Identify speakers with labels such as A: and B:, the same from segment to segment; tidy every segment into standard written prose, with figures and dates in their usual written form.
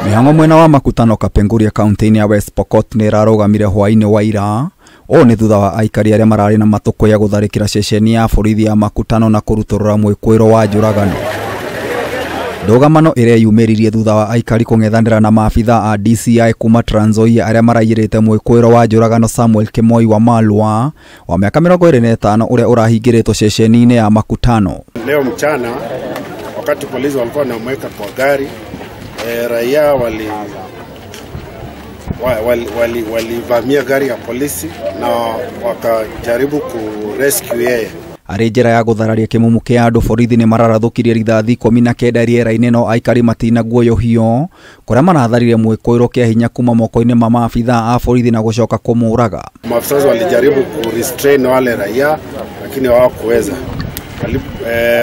A: Mĩhang'o mwena wa Makutano Kapenguria kaunti-inĩ ya West Pokot nĩ ĩrarũgamire hwaĩ-inĩ wa ira. Ũũ nĩ thutha wa aikari arĩa mararĩ na matũkũya gũtharĩkĩra ceceni ya borithi ya Makutano na kũrutũrũra mwĩkũĩro wa njũragano. Ndũgamano ĩreyumĩririe thutha wa aikari kũng'ethanĩra na maabitha a DCI kuma Trans Nzoia arĩa maraiyĩrĩte mwĩkũĩro wa njũragano Samuel Kimoi wa Malwa wa mĩaka 25 ũrĩa ũrahingĩrĩtwo ceceni-inĩ ya Makutano.
B: Leo mchana wakati polisi walikuwa wanamweka kwa gari, raia walivamia gari ya polisi na wakajaribu ku rescue yeye.
A: Arĩ njĩra ya gũthararia kĩmumu kĩa andũ, borithi nĩ mararathũkirie rithathi 19 rĩera-inĩ no aikari matinaguoyohio kũrĩa maratharire mwĩkũĩro kĩa hinya kuma moko-inĩ ma maabitha a borithi na gũcoka kũmũraga.
B: Maafisa walijaribu ku restrain wale raia lakini hawakuweza.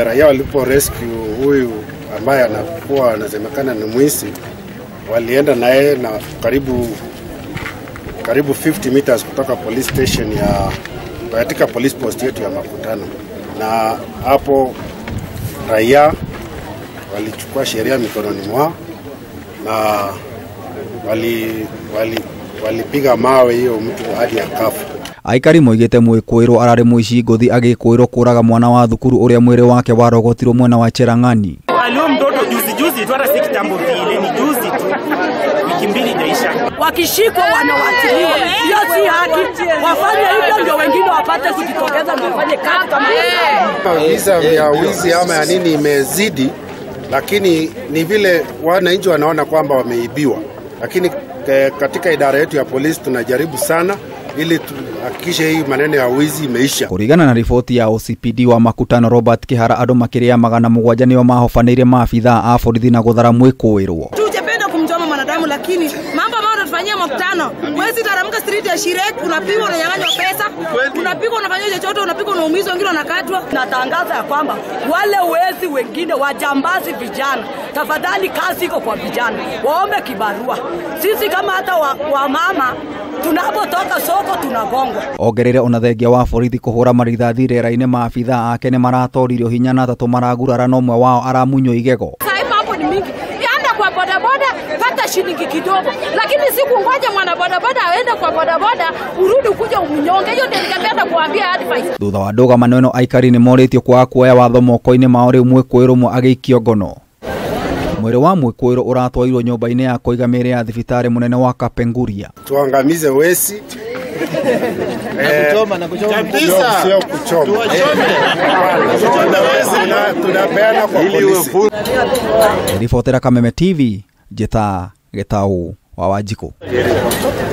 B: Raia walipo rescue huyu ambaye anakuwa anasemekana ni mwizi, walienda naye na karibu 50 meters kutoka police station ya katika police post yetu ya Makutano, na hapo raia walichukua sheria mikononi mwao na walipiga mawe hiyo mtu hadi akafa.
A: Aikari moigĩte mwĩkũĩrwo ararĩ mũici ngũthi agĩkũĩrwo kũraga mwana wa thukuru ũrĩa mwĩrĩ wake warogotirwo mwena wa Cherang'ani.
C: Alio mtoto juzi juzi tu, hata si kitambo vile, ni juzi tu, wiki mbili ijaisha.
D: Wakishikwa wanawachiliwa, hiyo si haki. Wafanye hivyo ndio wengine wapate kujitokeza na wafanye kazi kama hiyo.
B: Visa vya wizi ama ya nini imezidi, lakini ni vile wananchi wanaona kwamba wameibiwa. Lakini katika idara yetu ya polisi tunajaribu sana ili tuhakikishe hii maneno ya wizi imeisha.
A: Kũringana na riboti ya OCPD wa Makutano Robert Kihara, andũ makĩria ya 700 nĩo mahobanĩire maabitha a borithi na gũthara mwĩkũĩrwo.
E: Tujependa kumchoma mwanadamu, lakini mambo ambayo tunafanyia Makutano, wezi taramka street ya Shirek, unapigwa, unanyang'anywa pesa, unapigwa, unafanywa chochote, unapigwa, unaumizwa, wengine wanakatwa.
D: Natangaza ya kwamba wale wezi wengine wajambazi vijana, tafadhali kazi iko kwa vijana, waombe kibarua. Sisi kama hata wa mama tunapotoka soko tunagongwa.
A: Ongerere ona thengia wa borithi kũhũra marithathi rĩera-inĩ, maabitha ake nĩ maratoririo hinya na atatũ maragurara na ũmwe wao aramunywo igego.
E: Sasa mambo ni mingi. Yaanda kwa bodaboda pata shilingi kidogo, lakini siku ngoja mwana bodaboda aende kwa bodaboda urudi kuja umnyonge. Hiyo ndio ningependa kuambia advice.
A: Thutha wa ndũgamano ĩno aikari nĩ morĩtio kwaga kuoya watho moko-inĩ mao, rĩu mwĩkũĩrwo ũmwe agĩikio ngono. Mwĩrĩ wa mwĩkũĩrwo ũratwairwo nyũmba-inĩ ya kũiga mĩĩrĩ ya thibitarĩ mũnene wa Kapenguria.
B: Tuangamize wesi
F: na kuchoma
B: kabisa, sio kuchoma. Tunapeana kwa polisi.
A: Ribotera Kameme TV, Njĩta Gĩtaũ wa Wanjikũ.